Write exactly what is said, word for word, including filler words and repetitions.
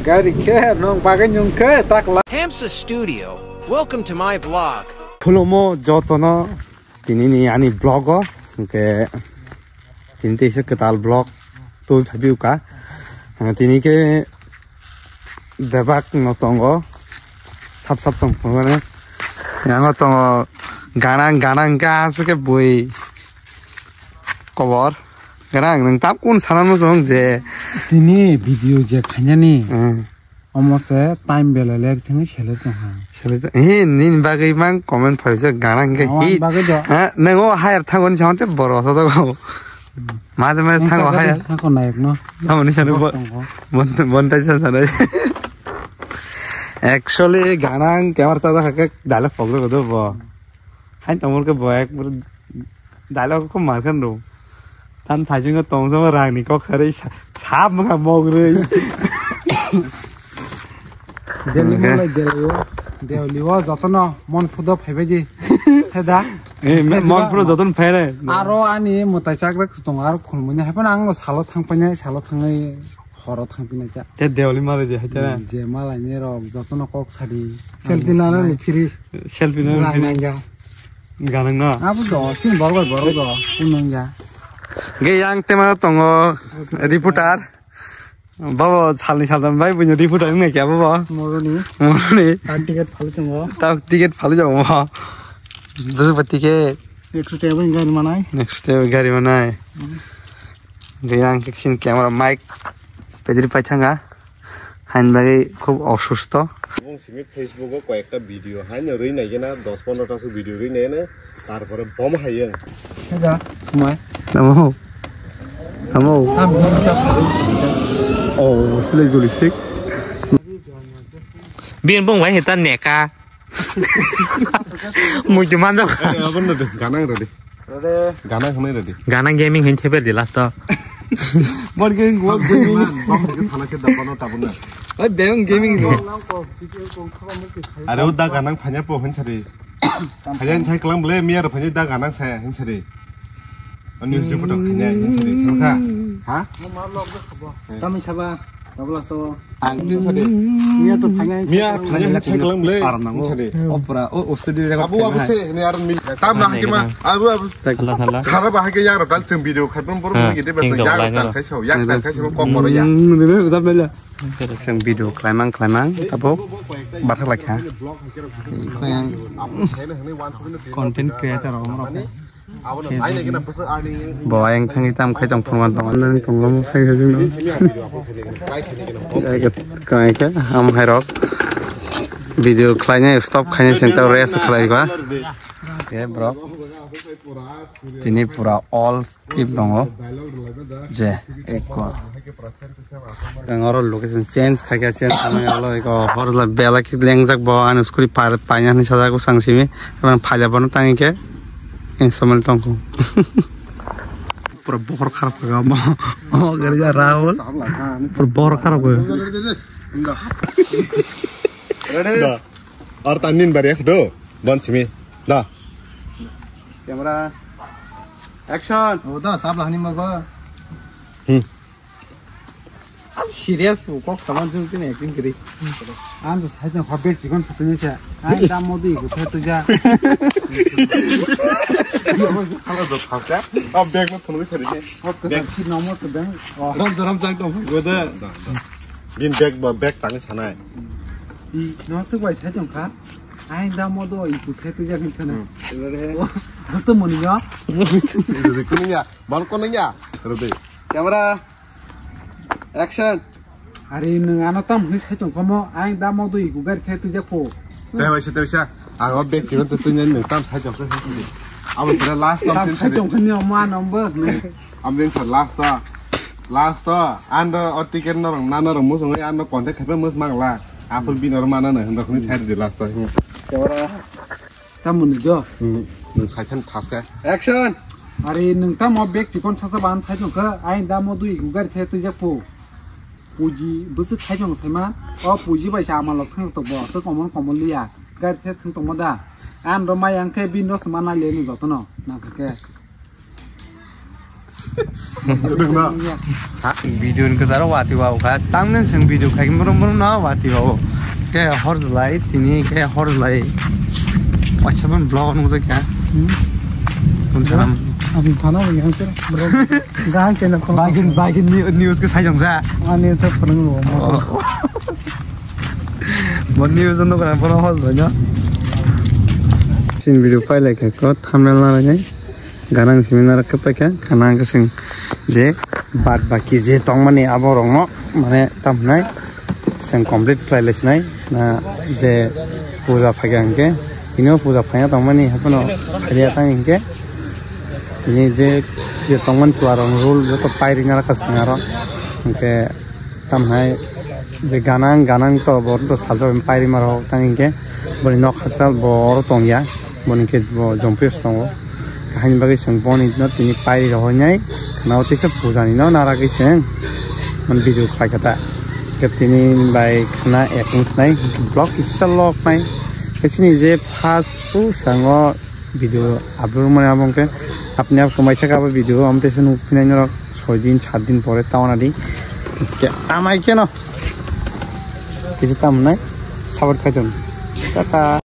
Gari khe nong bagwi nung khe takla. Hamsa Studio, welcome to my vlog. Khulumo jotono tini ni ani vlog o, hwnkhe tini teisa kwtal vlog twi phabiuka. Tini khe bebak no tongo, sap sap tong phano. Yang o tongo ganang ganang khe aswk khe bui kobor. Ganang nwng tam kun sana mo song je. Tini video je khainani. Hmm. Omo se time belai ler thengwi seler tong ha. Seler tong, he, nini bagwi mang comment phai je ganang khe hit. Bagwi do. Ha, nwng o hire thango ni samte boro sa do. Maje maje thango hire. Hako naik no. Tamo ni sanu bo. Tongo. Bon, bon tai san sanai. Actually, ganang camera ta da khe dale fogre do bo. Hain tongmor khe bo ek dialogue kho mar khan rw. Tan thajingo tongsa rang ni kok kharwi sa-, sap mokha mogrwi. Delhi mo lai delai o. Delhi o jotono mon phudo phaibai di. Theda. Eh, me-, mon phudo jotono phainai. Aro ani mwtai chakrak tong aro khulmuni hai phano ang salo thang painai, salo thangwi horo thang pinai kha. Te Deoli malai di hai tera. Hmm, je malai ni rok jotono kok sadi. Selfie nana ni phiri. Selfie nana ni phiri. Ganang no? Abo do, sin borok bai borok do, kunung ya. Ge yang tema tongo reporter. Babo salni saltam bai bunya reporter ngai kya babo? Moroni. Moroni. Tak ticket phali tongo. Tak ticket phali jago mo. Busu ba ticket. Next time gari manai. Next time gari manai. Hmm. Ge yang kiksin camera mic pedri pai thanga. Hain bagwi khub osusto. Bung simi Facebook o koyekta video haino rwi naigena dos pondro ta su video rwi naigena tarpore bom hayeng. Heda, sumai. Namo. Namo. Tam bini sa. Oh, silai guli sik. Bin bung bai hita neka. Muitu manjak. Eh, abon de, ganang ready. Ready. Ganang hwnwi ready. Ganang gaming hin cheper di last o. Bor gaming, bor gaming. Bom ke sana ke dapat no tabuna. Oi, bem gaming do. Are o da ganang phanya po hin chari. Phanya hin chai klang bole miya ro phanya da ganang saya hin chari. Ani usi photo khanya hin chari. Sangkha. Ha? Tami saba. Tabla so. Ang din sade. Miya to phanya. Miya phanya hai chai klang le. Aram nango. Sade. Opera, o, o studio jaga. Abu, abu se, ni aram mi. Tam na hake ma. Abu, abu. Thala, thala. Sara ba hake yaro dal cheng video khat bor bor gede ba. Yang dal khai so, yang dal khai so kok bor ya. Hmm, dine udah bela. Cheng video khlaimang khlaimang abo bathak lakha. Content creator rok. Bo ayang thangwi tam khai tong phunukma tongo. Nang tongo khai khai jino. Kai khe ham hai rok video khlainai stop khainai senta rest khlai ba. Ye bro. Tini pura all skip tongo. Je ekko. Ang oro location change khai khe change khamani olo eko hor la bela ki lengjak bo ani scooty pa paina hinwi sajak bwsang simi. Oro phaila bono tangwi khe installment tongkho. Pura bohor kharap kha mo. O gari ja Rahul. Pura bohor kharap kha. Ready? Da. Ar tanin bari ek do. Bon simi. Da. Camera. Action. O da sabla hani ma ba. Hmm. Ang serious po kok sama jung tini acting kiri. Ang to sai jung hobby chikon sa tini cha. Ang da modi ko the to ja. Hala do khasa. Ab bag ma phone sari ke. Hop ka sa si nomo to bang. Ram jaram jang to go da. Bin bag ba bag tang sanai. I no se bai sai jung kha. Ang da modo i ko the to ja kin sana. Hasta moni ya. Kuning ya. Bal kuning ya. Rode. Camera. Action. Ari nwng ano tam hwnwi sai tong kamo, ang da mo dui gugar khe twijak pho. Tei waisa, tei waisa. Ang o bag chigon twi twi nwng tam sai tong khe. Abo pura last tam sai tong khe ni omo ano bo. Am din sa last to. Last to. Ando o ticket no rong nano rong musung ando contact khe mus mangla. Apul bin or mana no hwn rok ni sai di last to. Camera. Tamoni jo? Hmm, nwng sai khan thas kha. Action! Ari nwng tamo bag chikon sasa ban sai tong kha, ai damo dui gu gari the twijak phu. Puji bwswk khai tong sai ma? O puji bai sa amalok thang to bo, to komon komon liya. Gari the thang tong ma da? An ro mai ang khe bin ro sma na le ni jotono, nang kha khe. Video ni kwcharo watwi wa kha. Tamni chwng video khai murum murum no watwi wa o. Khe hor lai tini khe hor lai. Waisa ban vlog nung jakya. Hmm. Kun sana. Ang sana ni ang sir. Bro. Gahang channel khong. Bagin bagin ni news ke sai jong sa. Ani sa pernah lo. Mo news no kana pernah hol banyo. Sin video file ke ko thumbnail na lagi. Ganang simi narwk khe paikha, ganang khe chwng je bad baki je tongmani aborokno mane tamo hinai chwng complete khlai lai sinai na je puja phaikha hinkhe tini o puja phaina tongmani haphano phaiya tang hinkhe tini je je tongmani chuarok rule joto pairina rwkha chwng aro hinkhe. Tamhai je ganang ganang to bo to salsa pairi maro tang hinkhe boni nok hachal bo oro tongya boni khe bo jompi tongo. Haini bagwi chwng boni no tini pairi rohornai khna o teisa puja ni no naragwi chwng man video khlai kha ta. Khe tini bai khna ekung snai block kisa lok nai khe chini je first o sango. Video upload mani abo hwnkhe apni abo kwmaisa khe abo video amo teisa nukphinai norok soi din sat din pore tawana di. Ke-, tamai keno kisa tamnai support khaitong. Tata.